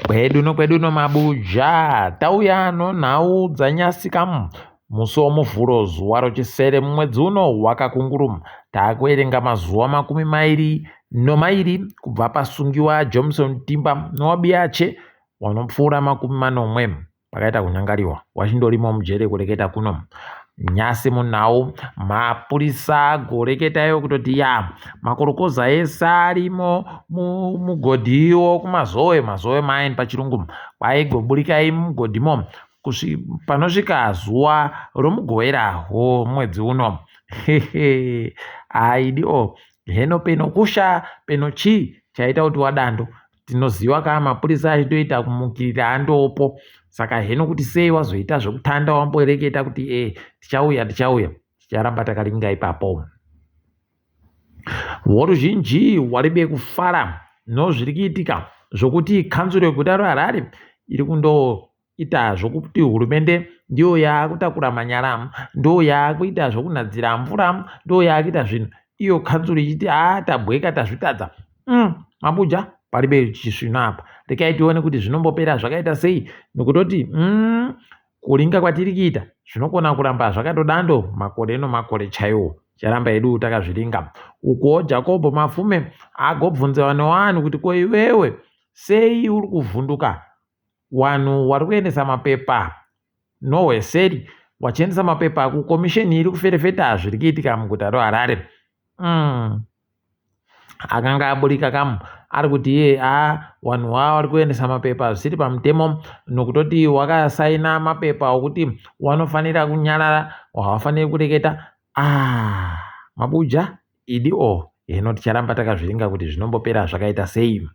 Kwedu nokwedu nomabuja tauya nonhau dzanyasika musi womuvhuro zuva rochisere mumwedzi uno wakakunguru takuverenga mazuva 22 kubva pasungiwa Johnson Timba nowabiyache wanopfuura 70. Pakaita kunyangariwa wachindorimo mujere kureketa kuno nyasi munhau mapurisa agoreketa iwo kutoti ya makorokoza ese arimo mumugodhiwo kumazowe mazowe mine pachirungu kwaigoburikai mumugodhimo panosvika zuva romugovera womwedzi uno hehe aidi o heno peno kusha peno chii chaita kuti wadando Tinoziva ka mapurisa achitoita kumukirira andopo saka heno kuti sei wazoita zvekutanda wamboreketa kuti e tichauya tichauya ticharamba takaringa ipapo. Voruzhinji waribe kufara nozviri kuitika zvokuti kanzuru yeguta reHarare iri kundo ita zvokuti hurumende ndiyo yaakutakura manyara ndo yaakuita zvokunhadzira mvura ndo yaakuita zvinhu iyo kanzuru ichiti haa tabweka tazvitadza mabuja paribe chisvino apa rekai tione kuti zvinombopera zvakaita sei nokutoti kuringa kwatiri kuita zvinokona kuramba zvakatodando makore nomakore chaiwo charamba hedu takazviringa ukuwo Jakobho Mafume agobvunziwa newanhu kuti ko iwewe sei uri kuvhunduka Wanhu wari kuendesa mapepa nohweseri wachiendesa mapepa kukomisheni iri kuferefeta zviri kuitika muguta reHarare. Akanga aburika kamu ari kuti iye a wanhu wa wari kuendesa mapepa zvisiri pamutemo nokutoti wakasaina mapepa okuti wanofanira kunyarara havafaniri kureketa. Ah, mabuja Idi o hino ticharamba takazviringa kuti zvinombopera zvakaita sei.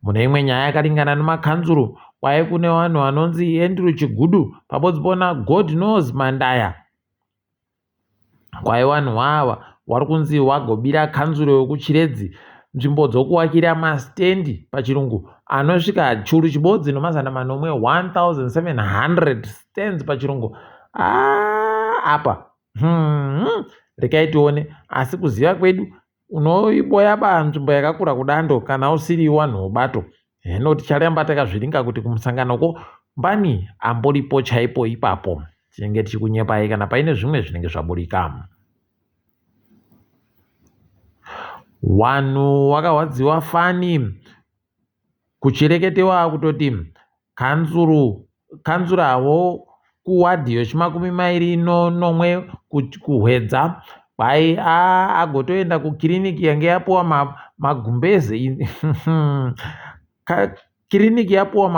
Mune imwe nyaya yakaringana nemakanzuru kwaive kune vanhu vanonzi Andrew Chigudu pabodzi pona God knows Mandaya. Kwaive vanhu ava wari kunzi wagobira kanzuru yokuChiredzi nzvimbo dzokuwakira masitendi pachirungu anosvika churu chibodzi nomazana manomwe 1700 stands pachirungu. Ah, apa Rekai tione asi kuziva kwedu unoiboya ba nzvimbo yakakura kudando kana usiri wanhu wobato heno ticharamba takazviringa kuti kumusanganoko mbani amboripo chaipo ipapo tinenge tichikunyepai kana paine zvimwe zvinenge zvaburika. Wanhu wakahwadziwa fani kuchireketewa kutoti Kanzuru kanzura vokuwadhi yechimakumi mairi nonomwe kuHwedza kwai agotoenda kukiriniki yange yapuwa magumbeze kiriniki yapuwa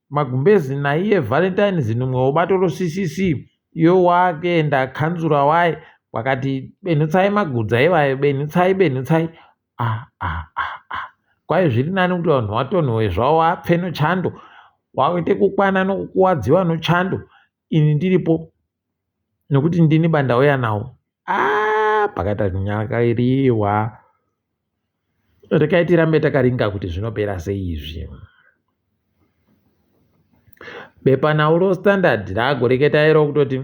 magumbezi naiye Valentine Zinumwe webato roCCC iyo wakuenda kanzura waye wakati benhutsai magudza iwayo benhutsai benhutsai ah, ah, ah, ah. Kwai zviri nani kuti vanhu vatonhowe zvavo vapfe nochando wakuite kukwana nokukuwadziwa nochando ini ndiripo nokuti ndini bandauya nawo ah, pakaita kunyakairiwa rekai tirambe takaringa kuti zvinopera sei izvi Bepanhau roStandard ragoreketa iro kutoti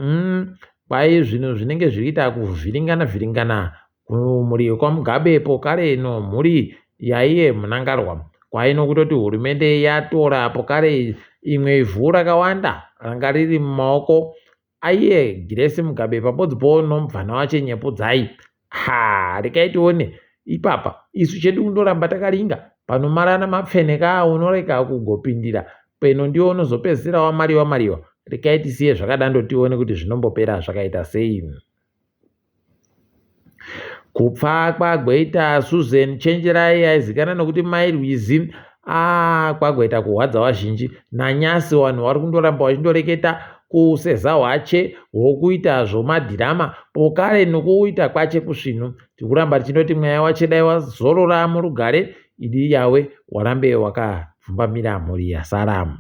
kwai zvinhu zvinenge zvichiita kuvhiringana vhiringana kumhuri yekwaMugabe pokare nomhuri yaiye Mnangagwa. Kwai nokutoti hurumende yatora pokare imwe ivhu rakawanda ranga riri mumaoko Aiye Grace Mugabe pabodzi po nomubvana wache Nyepudzai. Haa rekai tione ipapa isu chedu kundoramba takaringa panomarana mapfene kaa unorega kugopindira peno ndiwe unozopedzisira wamariwa mariwa rekai tisiye zvakadando tione kuti zvinombopera zvakaita sei. Kupfa kwagoita Susan Chenjerai aizikanwa nokuti Mai Rwizi ah, kwagoita kuhwadza vazhinji. Nanyasi vanhu vari kundoramba vachindoreketa kuseza hwache hwokuita zvomadhirama pokare nokuita kwache kusvinu. Tikuramba tichindoti mweya wache dai wazorora murugare idi yawe warambe wakabvumbamira mhuri yasara.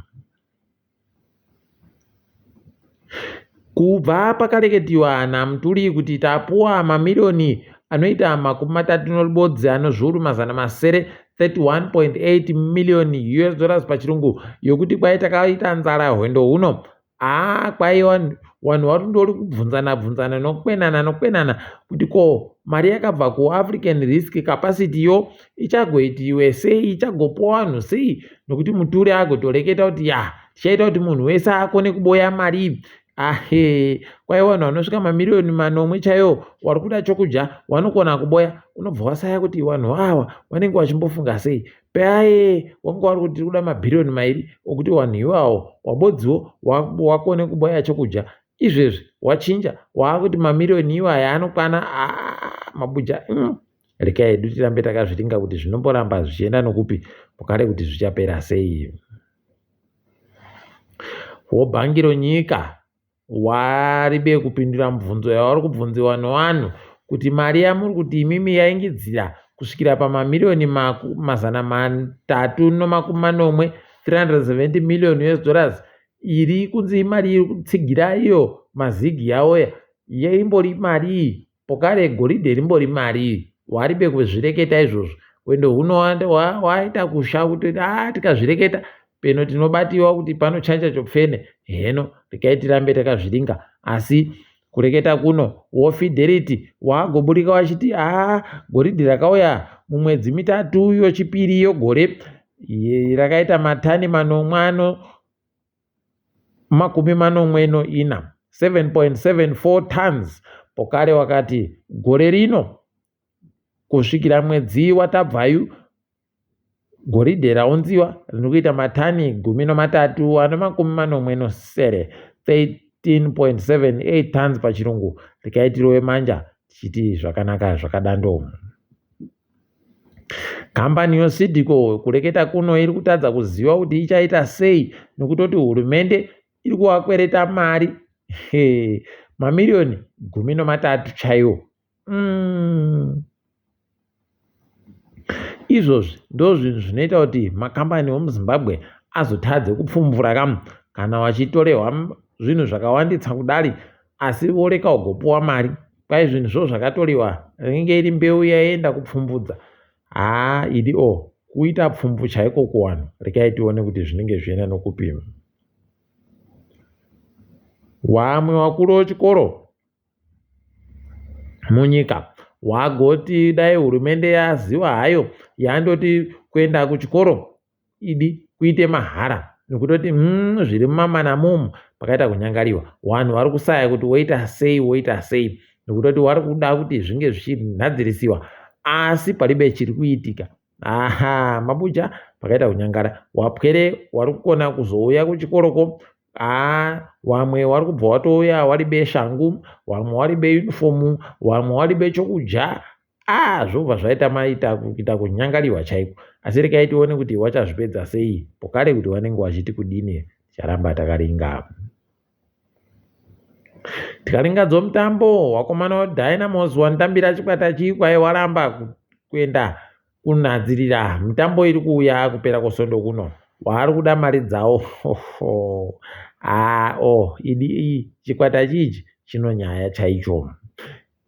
Kubva pakareketiwa naMtuli kuti tapuwa mamiriyoni anoita 31 ano zviuru 600 31.8 million US dollars pachirungu yokuti kwai takaita nzara hwendo huno haa kwai vanhu vari kundori kubvunzana bvunzana nokwenana nokwenana kuti ko. Mari yakabva kuAfrican Risk Capacity yo ichagoitiwe sei, ichagopuwa vanhu sei, nokuti Muturi agotoreketa kuti ya tichaita kuti munhu wese akone kuboya mari. Ahe, kwai vanhu vanosvika mamiriyoni manomwe chaiwo wari kuda chokudya wanokona kuboya. Unobva wasaya kuti vanhu ava vanenge vachimbofunga sei. Paye wanga wari kuti tiri kuda mabhiriyoni mairi okuti vanhu iwawo wabodziwo wakone kuboya chokudya. Izvezvi wachinja waakuti mamiriyoni iwaya anokwana mabuja. Rekai hedu tirambe takazviringa kuti zvinomboramba zvichienda nokupi, mukare kuti zvichapera sei. Wobhangi ronyika waribe kupindura mubvunzo yavari kubvunziwa nevanhu kuti mari yamuri kuti imimi yaingidzira kusvikira pamamiriyoni 370, 370 million US dollars, iri kunzi imari iri kutsigira iyo mazigi yaoya, yaimbori marii pokare goridhe rimbori marii? Waribe kuzvireketa izvozvo. Wendo huno waita kusha kuti a tikazvireketa peno tinobatiwa kuti pano chanja chopfene. Heno rekai tirambe takazviringa. Asi kureketa kuno woFidelity wagoburika wachiti a goridhe rakauya mumwedzi mitatu yochipiri yogore rakaita matani manomwe ano makumi manomwe noina, 7.74 tons. Pokare wakati gore rino kusvikira mwedzi watabvayu goridhe raunziwa riri kuita matani 13.87, 13.78 tons pachirungu. Rikaitirwe manja tichiti zvakanaka zvakadando. Kambani yoSeed Co kureketa kuno iri kutadza kuziva kuti ichaita sei, nokutoti hurumende iri kuvakwereta mari mamiriyoni 13 chaiwo. Izvozvi ndo zvinhu zvinoita kuti makambani emuZimbabwe azotadze kupfumvura kamu kana vachitorehwa zvinhu zvakawandisa kudari, asi voreka kugopuwa mari. Kwai zvinhu zvo zvakatoriwa rinenge iri mbeu yaienda kupfumvudza. Haa, idi o kuita pfumvu chaiko kuwanhu. Rekai tione kuti zvinenge zvichienda nokupi. Wamwe wakuru wechikoro munyika wagoti dai hurumende yaziva hayo yandoti kuenda kuchikoro idi kuite mahara, nokutoti zviri mumamana mumu pakaita kunyangariwa. Vanhu vari kusaya kuti woita sei, woita sei, nokutoti vari kuda kuti zvinge zvichinhadzirisiwa, asi paribe chiri kuitika. Aha, mabuja pakaita kunyangara. Wapwere wari kukona kuzouya kuchikoroko, wamwe wari kubva watouya wari beshangu, wamwe wari beunifomu, wamwe wari bechokudya. Zvobva zvaita maita kuita kunyangariwa chaiko. Asi rekai tione kuti wachazvipedza sei, pokare kuti vanenge vachiti kudini. Ticharamba takaringa. Tikaringa dzomutambo, wakomana weDynamos wanotambira chikwata chikwai waramba kuenda kunhadzirira mitambo iri kuuya kupera kwosondo kuno. Waari kuda mari dzawo. Idi iyi chikwata chichi chinonyaya chaicho.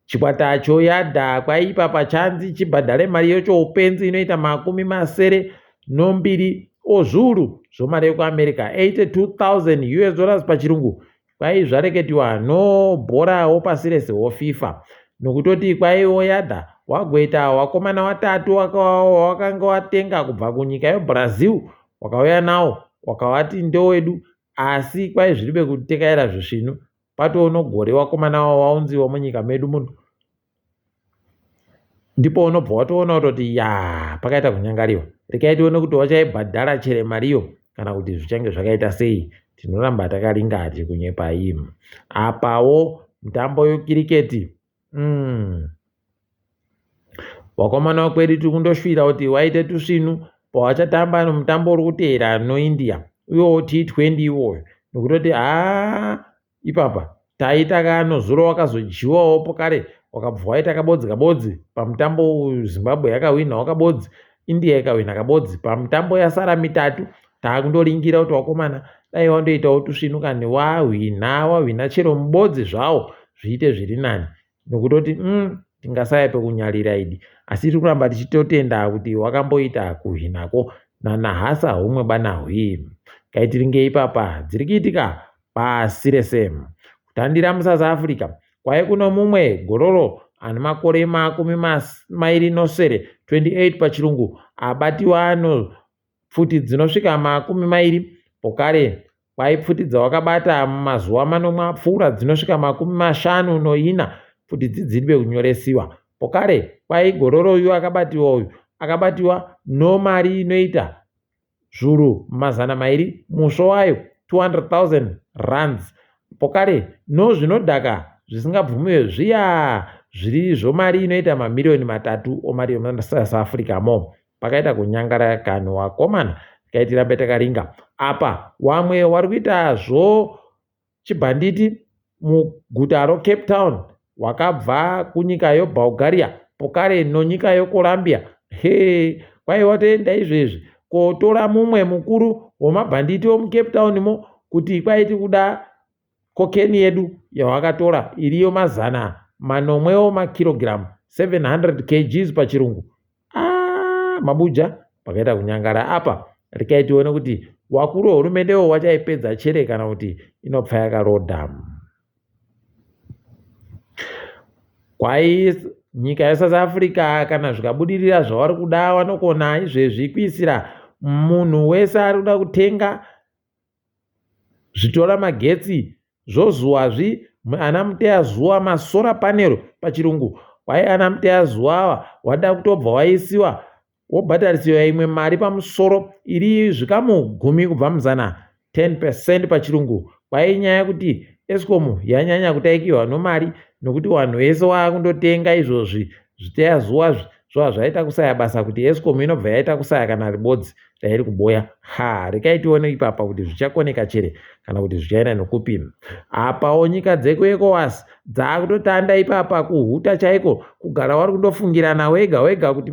Chikwata choyadha kwaipa pachanzi chibhadhare mari yochoupenzi inoita 72 ozviuru zvomari yekuAmerica, 82,000 US dollars pachirungu. Kwai zvareketiwa no bhora wopasi rese woFIFA, nokutoti kwaiwo yadha wagoita wakomana watatu wakanga watenga kubva kunyika yeBrazil, wakauya nawo wakavati ndowedu, asi kwai zviribe kutekaira zvisvinu. Patoono gore wakomana waunziwa munyika medu muno, ndipo unobva watoona kutoti ya pakaita kunyangariwa. Rekai tione kuti wachaibhadhara chere mariyo kana kuti zvichange zvakaita sei. Tinoramba takaringa tikunyepai. Apawo mutambo wekiriketi, wakomana wekwedu tiri kundoshuvira kuti waite tusvinu pawachatamba nomutambo uri kuteera noIndia, iwowo T20 iwoyo, nokutoti haa ipapa taita kanozuro wakazodyiwawo pokare wakabva waita kabodzi kabodzi pamutambo uyu. Zimbabwe yakahwina wakabodzi, India ikahwina kabodzi. Pamutambo yasara mitatu taakundoringira kuti wakomana dai wandoitawo tusvinu kani wahwina chero mubodzi zvawo zviite zviri nani, nokutoti tingasaya pekunyarira idi. Asi tiri kuramba tichitotenda kuti wakamboita kuhwinako nanahasa humwe banahwi. Kaitiringe ipapa dziri kuitika pasi rese. Kutandira muSouth Africa kwai kuno mumwe gororo ane makore 27, 28 pachirungu, abatiwa ano pfuti dzinosvika 20 pokare kwai pfuti dzawakabata mumazuva manomwe apfuura dzinosvika 54 pfuti dzidziribe kunyoresiwa pokare kwai gororo uyu akabatiwa uyu akabatiwa nomari inoita zvuru 200 musvo wayo 200,000 rands pokare nozvinodhaka zvisingabvumiwe zviya zviri zvomari inoita mamiriyoni 3 omari yemuSouth Africa mo. Pakaita kunyangara kani wakomana regai tirambe takaringa apa wamwe wari kuita zvo chibhanditi muguta roCape Town wakabva kunyika yoBulgaria pokare nonyika yoColombia he kwai watoenda izvezvi kotora mumwe mukuru wemabhanditi omuCape Town mo kuti kwai tikuda kokeni yedu yawakatora iriyo 700 makirogiramu 700 kgs pachirungu. Ah, mabuja pakaita kunyangara apa regai tione kuti wakuru wehurumendewo wachaipedza chere kana kuti inopfa yakarodha. Kwai nyika yeSouth Africa kana zvikabudirira zvavari kuda vanokona izvezvi kuisira munhu wese ari kuda kutenga zvitora magetsi zvozuwa zvi ana muteya zuwa masora panel pachirungu kwai ana muteya zuwa awa wada kutobva waisiwa wobhadharisiwa imwe mari pamusoro iri zvikamu 10 kubva muzana 10 percent pachirungu kwai nyaya yekuti Eskom yanyanya kutaikiwa nomari nokuti vanhu vese waakundotenga izvozvi zviteya zuwa zvova zvaita kusaya basa kuti Eskom inobva yaita kusaya kana ribodzi rairi kuboya ha rekai tione ipapa kuti zvichakoneka chere kana kuti zvichaenda nokupi apawo nyika dzekuECOWAS dzaakutotanda ipapa kuhuta chaiko kugara wari kundofungirana wega wega kuti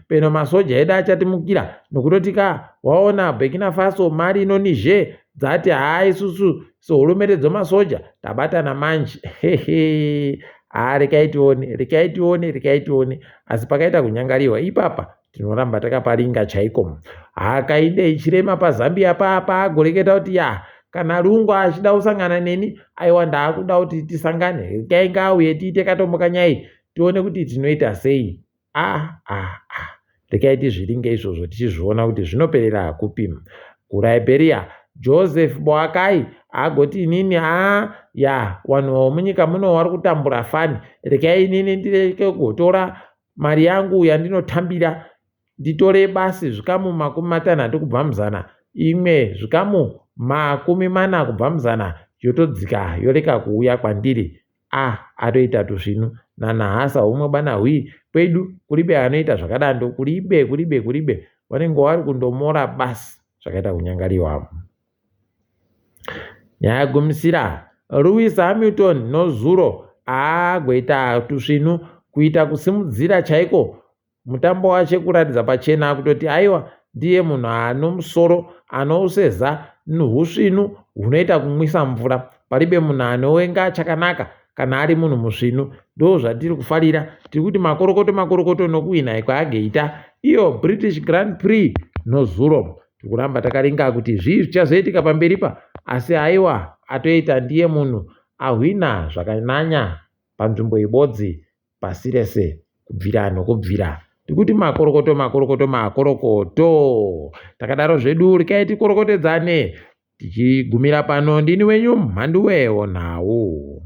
peno masoja edu achatimukira nokutoti ka waona Burkina Faso Mali noNiger dzati haa isusu sehurumende dzemasoja tabatana manje hehe haa rekai tione rekai tione rekai tione asi pakaita kunyangariwa ipapa tinoramba takaparinga chaiko hakainde ichirema paZambia papa agoreketa kuti ya kana Lungu achida kusangana neni aiwa ndaakuda kuti tisangane rekai ngaauye tiite katombo kanyai tione kuti tinoita sei a a a rekai tizviringe izvozvo tichizviona kuti zvinoperera kupi kuLiberia Joseph Boakai agoti inini a ya vanhu vomunyika muno vari kutambura fani rekai inini ndireke kugotora mari yangu yandinotambira nditore basi zvikamu 60 kubva muzana imwe zvikamu 40 kubva muzana yotodzika yoreka kuuya kwandiri a atoita tusvinu nanahasa humwe bana hwii kwedu kuribe anoita zvakadando kuribe kuribe kuribe vanenge vari kundomora basi zvakaita kunyangariwa nyaya yagumisira Lewis Hamilton nozuro aagoita tusvinu kuita kusimudzira chaiko mutambo wache kuratidza pachena kutoti aiwa ndiye munhu ano musoro anouseza husvinu hunoita kumwisa mvura paribe munhu anowenga chakanaka kana ari munhu musvinu ndo zvatiri kufarira tiri kuti makorokoto makorokoto nokuwina kwaageita iyo British Grand Prix nozuro tikuramba takaringa kuti zvii zvichazoitika pamberi pa asi aiwa atoita ndiye munhu ahwina zvakananya panzvimbo ibodzi pasi rese kubvira nokubvira tikuti makorokoto makorokoto makorokoto takadaro zvedu rekai tikorokotedzane tichigumira pano ndini wenyu mhanduwe wonhau.